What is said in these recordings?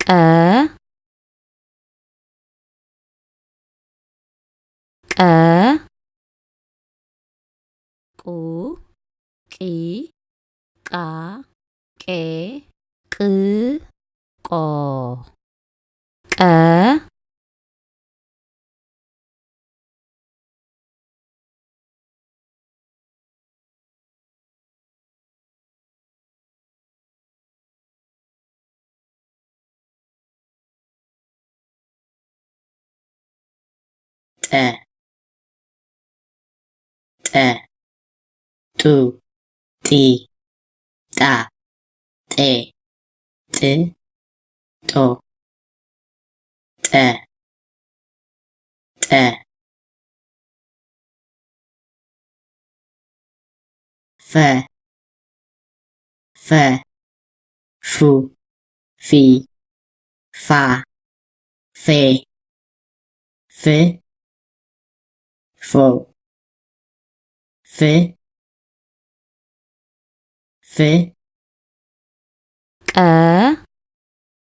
ቀ፣ ቀ፣ ቁ፣ ቂ፣ ቃ፣ ቄ፣ ቅ፣ ቆ። ቀ፣ ጠ፣ ጠ፣ ጡ፣ ጢ፣ ጣ፣ ጤ፣ ጥ፣ ጦ። ጠ፣ ጠ፣ ፈ፣ ፈ፣ ፉ፣ ፊ፣ ፋ፣ ፌ፣ ፍ፣ ፎ፣ ፍ፣ ፍ፣ ቀ፣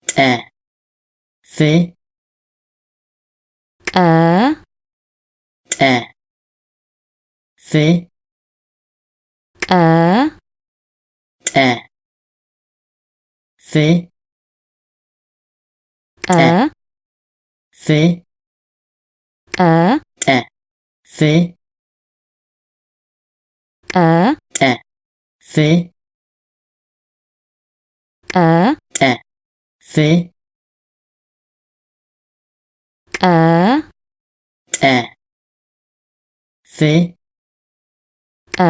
ጠ፣ ፍ፣ ቀ፣ ጠ፣ ፍ፣ ቀ፣ ጠ፣ ፍ፣ ቀ፣ ጠ፣ ፍ፣ ቀ፣ ጠ፣ ፍ፣ ቀ፣ ጠ፣ ፍ፣ ቀ፣ ጠ፣ ፍ፣ ቀ፣ ጠ፣ ፍ፣ ቀ፣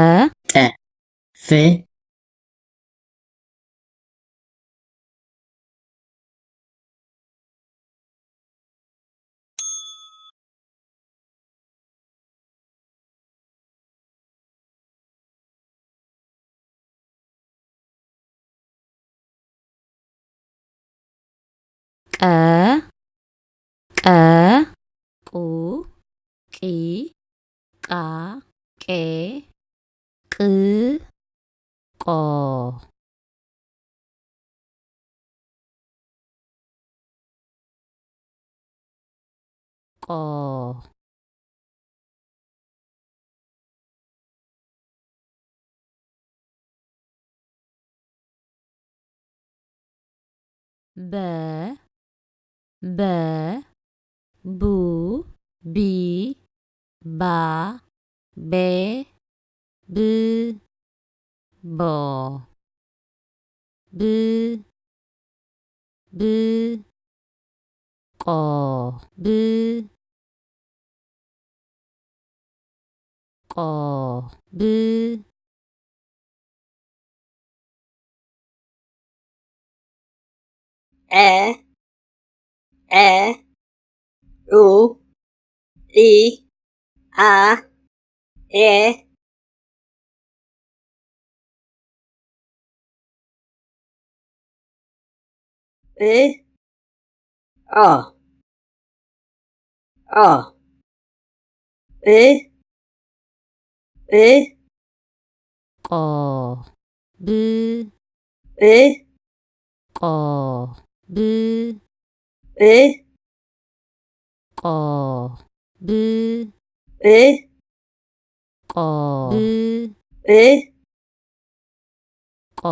ጠ፣ ፍ፣ ቀ፣ ቀ፣ ቁ፣ ቂ፣ ቃ፣ ቄ፣ ቅ፣ ቆ። ቆ። በ፣ በ፣ ቡ፣ ቢ፣ ባ፣ ቤ፣ ብ፣ ቦ። ብ፣ ብ፣ ቆ፣ ብ፣ ቆ፣ ብ፣ ዐ፣ ዐ፣ ዑ፣ ዒ፣ ዓ፣ ዔ፣ እ፣ ዖ፣ ዖ፣ እ፣ እ፣ ቆ፣ ብ፣ እ፣ ቆ፣ ብ፣ እ፣ ቆ፣ ብ፣ እ፣ ቆ፣ ብ፣ እ፣ ቆ፣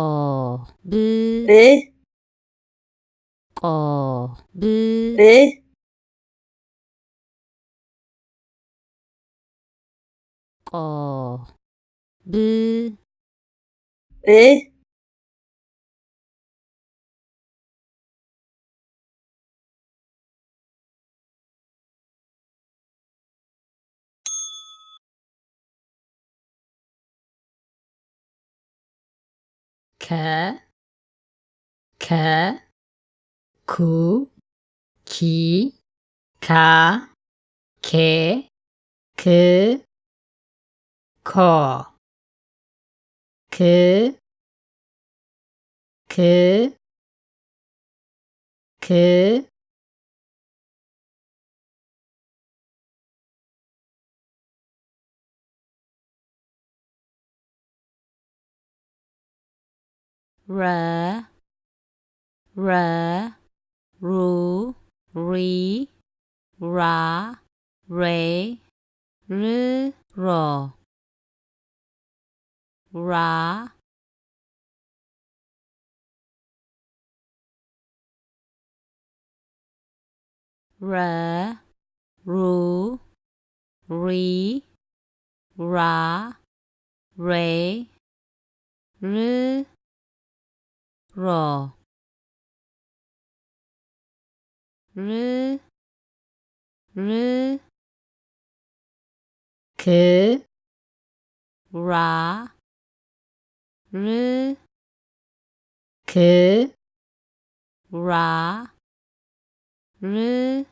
ብ፣ እ፣ ቆ፣ ብ፣ እ፣ ቆ፣ ብ፣ እ፣ ከ፣ ከ፣ ኩ፣ ኪ፣ ካ፣ ኬ፣ ክ፣ ኮ፣ ክ፣ ክ፣ ክ፣ ረ፣ ረ፣ ሩ፣ ሪ፣ ራ፣ ሬ፣ ር፣ ሮ። ራ፣ ረ፣ ሩ፣ ሪ፣ ራ፣ ሬ፣ ር፣ ሮ። ር፣ ር፣ ክ፣ ራ፣ ር፣ ክ፣ ራ፣ ር፣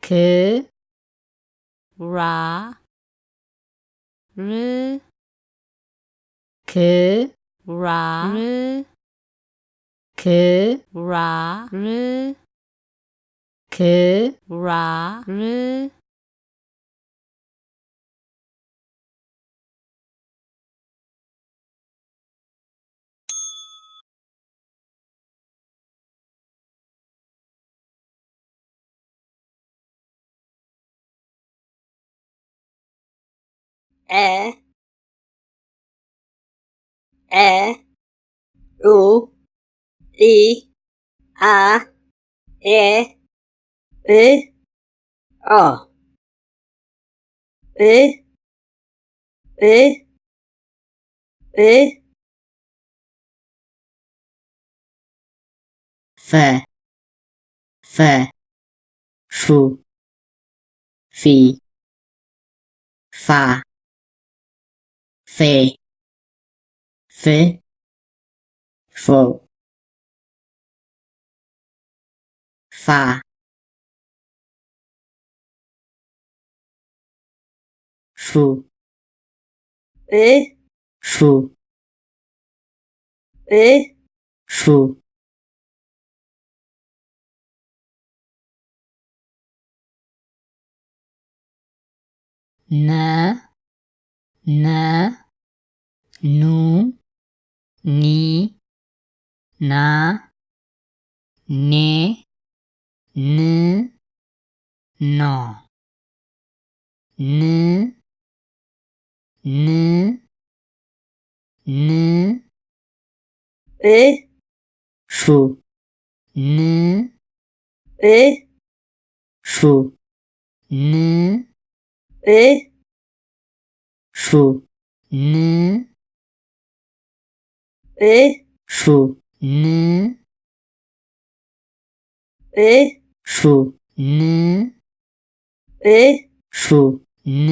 ክ፣ ራ፣ ር፣ ክ፣ ራ፣ ር፣ ክ፣ ራ፣ ር፣ ክ፣ ራ፣ ር። ዐ፣ ዐ፣ ዑ፣ ዒ፣ ዓ፣ ዔ፣ ዕ፣ ዖ። ዕ፣ ዕ፣ ዕ። ፈ፣ ፈ፣ ፉ፣ ፊ፣ ፋ፣ ፌ፣ ፍ፣ ፎ። ፋ፣ ፉ፣ እ፣ ፉ፣ እ፣ ፉ። ነ፣ ነ፣ ኑ፣ ኒ፣ ና፣ ኔ፣ ን፣ ኖ። ን፣ ን፣ ን፣ እ፣ ፉ፣ ን፣ እ፣ ፉ፣ ን፣ እ፣ ፉ፣ ን፣ እ፣ ፉ፣ ን፣ እ፣ ፉ፣ ን፣ እ፣ ፉ፣ ን፣